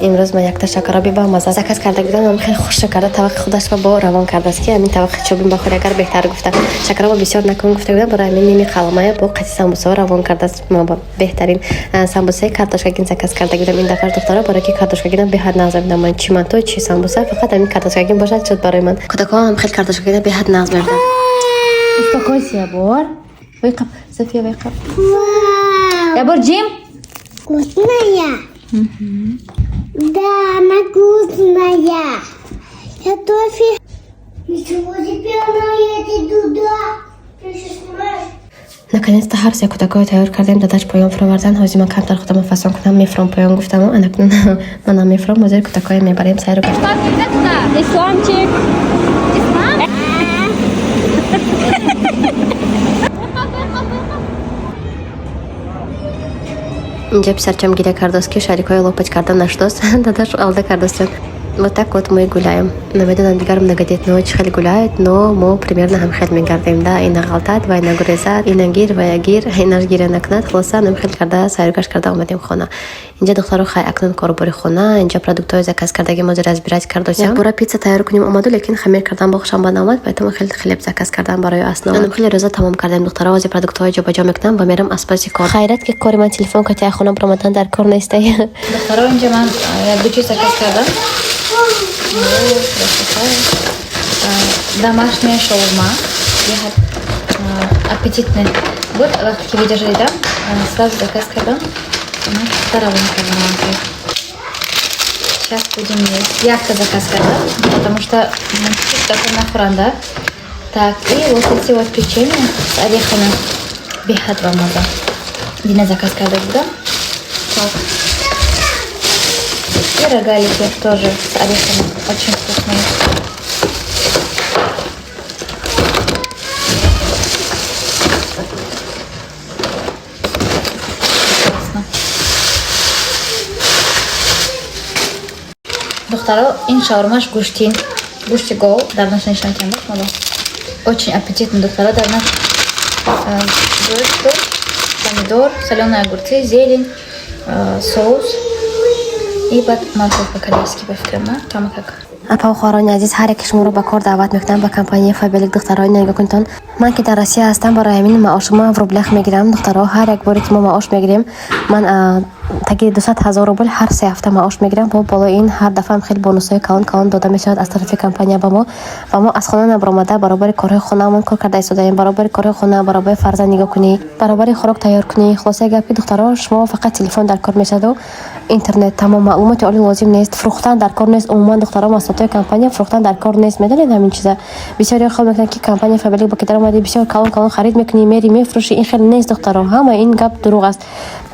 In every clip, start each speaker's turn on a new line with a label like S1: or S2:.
S1: Имрӯз ман якта шакароби ба маза заказ карда будам. Ам хеле хуш карда, таваққи худашро бо равон кардааст, ки ҳамин таваққи чӯбин бахӯри, агар беҳтар гуфта. Шакароба бисёр накун гуфта будам, барои ҳамин ними қаламая бо қати самбусао равон кардааст. Ман ба беҳтарин самбусаи картошкагин заказ карда будам ин дафъа, духтаро, барои ки картошкагинам беҳад нағз мебинам ман. Чи манту, чи самбуса, фақат ҳамин картошкагин бошад, шуд барои ман. Кӯдакҳо ҳам хеле картошкагина беҳад нағз мебинанд.
S2: Успокойся, Ябор. Wake up, София, wake up.
S3: Вау!
S2: Ябор, Джим.
S3: Вкусная? Да, она вкусная. Я тоже. Ничего себе, она едет туда. Ты что, снимаешь?
S1: Наконец-то ҳар се кӯдакҳоро тайёр кардем, дадаш поён фуровардан. Ҳозир ман камтар худамро фасон кунам, мефуром поён гуфтаму анакнун манам мефуром. Ҳозир кӯдакҳоя мебарем сайру гашт.
S2: Исламчик.
S3: Ислам?
S1: Инҷа писарчам гиря кардааст, ки шарикҳои лопать карда нашудааст. Дадаш алда кардастян. Вот так вот мы гуляем. Намедонам, дигар многодетные чӣ хеле гуляют, но мо примерно ҳам хел мегардем, да. Ина ғалтад, ва ина гурезад, ина гир, ва гир, инаш гиря накунад. Хулоса, нам хел карда сайругашт карда омадем хона. Инҷа, духтаро, хай, акнун корубори хона. Инҷа продуктҳои заказ кардаги мо разбирать кардосям. Якбора пицца тайёр кунем омаду, лекин хамир кардан бо хушам наомад, поэтому хел хлеб заказ кардам барои основа. Нам хеле рӯза тамом кардем, духтаро. Ҳозир продуктҳои ҷобаҷо мекунам ва мерам аз паси кор. Хайрат, ки кори ман телефон кати хона баромадан дар кор нестай.
S2: Духтаро, инҷа ман як ду чиз заказ кардам. О, красота. Домашняя шаурма. Беҳад аппетитный буд. Вақте ки видео дидам, сразу заказ кардам. Ман равон кардам. Сейчас будем есть. Якта заказ кардам, потому что чуть нахӯранда. Так, и вот эти вот печенье с орехами. Беҳад ба маза. Дина заказ карда будам. Так. И рогалики тоже с орехами. Очень вкусные. Прекрасно. Духтаро, ин шаурмаш гӯштин. Гӯшти гов дар наш нишон кардам шумо. Очень аппетитно, духтаро, дар наш гӯшт, помидор, соленые огурцы, зелень, соус и баъд морковь по-корейски, ба фикрам, на? Кама как.
S1: Апа, хоҳарони азиз, ҳар яке шуморо ба кор даъват мекунам ба компанияи Фаберлик. Духтарои, нигоҳ кунтон, ман ки дар Россия ҳастам, барои ҳамин маошма в рублях мегирам. Духтаро, ҳар як боре ки мо маош мегирем, ман таги 200 000 рубл ҳар 3 ҳафта маош мегирам. Бо болои ин ҳар дафъаам хеле бонусҳои калон калон дода мешавад аз тарафи компания ба мо. Ва мо аз хона набаромада, баробари корҳои хонаамон кор карда истодаем, баробари корҳои хона, баробари фарзанд нигоҳ кунӣ, баробари хӯрок тайёр кунӣ. Хулосаи гап ки, духтаро, шумо фақат телефон дар кор мешаваду интернет, тамом. Маълумоти олӣ лозим нест, фурӯхтан дар кор нест. Умуман, духтаро, маҳсулотҳои компания фурӯхтан дар кор нест. Медонед, ҳамин чиза бисёре хол мекунанд, ки компания Фаберлик ба ки даромадӣ, бисёр калон калон харид мекунӣ, мери мефурӯшӣ. Ин хел нест, духтаро, ҳама ин гап дурӯғ аст.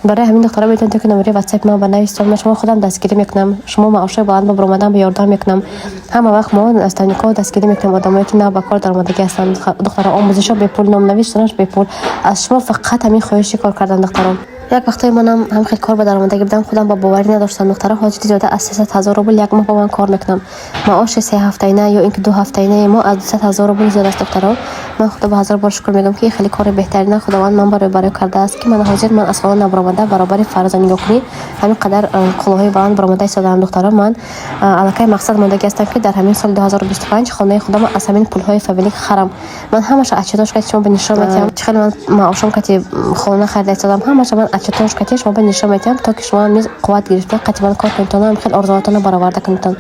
S1: Барои ҳамин, духтаро, метавонед, ки номери ватсапи ман ба нависед, ман шумо худам дастгирӣ мекунам. Шумо маошҳои баланд ба баромадан ба ёрдам мекунам. Ҳама вақт мо наставникҳо дастгирӣ мекунем одамое ки нав ба кор даромадагӣ ҳастанд. Духтаро, омӯзишҳо бепул, номнавис шуданаш бепул. Аз шумо фақат ҳамин хоҳиши кор кардан. Духтаро, як вақтое манам ҳам хел кор ба даромадагӣ будам, худам ба боварӣ надоштам. Духтаро, ҳозир зиёда аз 300 000 рубл як моҳ ба ман кор мекунам. Маоши 3 ҳафтаина ё ин ки 2 ҳафтаинаи мо аз 200 000 рубл зиёд аст. Духтаро, ман худо ба ҳазор бор шукр мегӯям, ки хеле кори беҳтарина Худованд ман барои кардааст, ки ман ҳозир ман аз хона набаромада, баробари фарзанд нигоҳ кунӣ, ҳамин қадар қуллаҳои баланд баромада истодаам. Духтаро, ман аллакай мақсад мондагӣ ҳастам, ки дар ҳамин соли 2025 хонаи худам аз ҳамин пулҳои Фаберлик харам. Ман ҳамаша отчетош кати шумо ба нишон метиҳам, чӣ хеле ман маошом кати хона харида истодам. Ҳамаша ман отчетош кати шумо ба нишон метиҳам, то ки шумо низ қувват гирифта қатъиман кор кунедтон, ҳам хел орзуотонро бароварда кунедтон.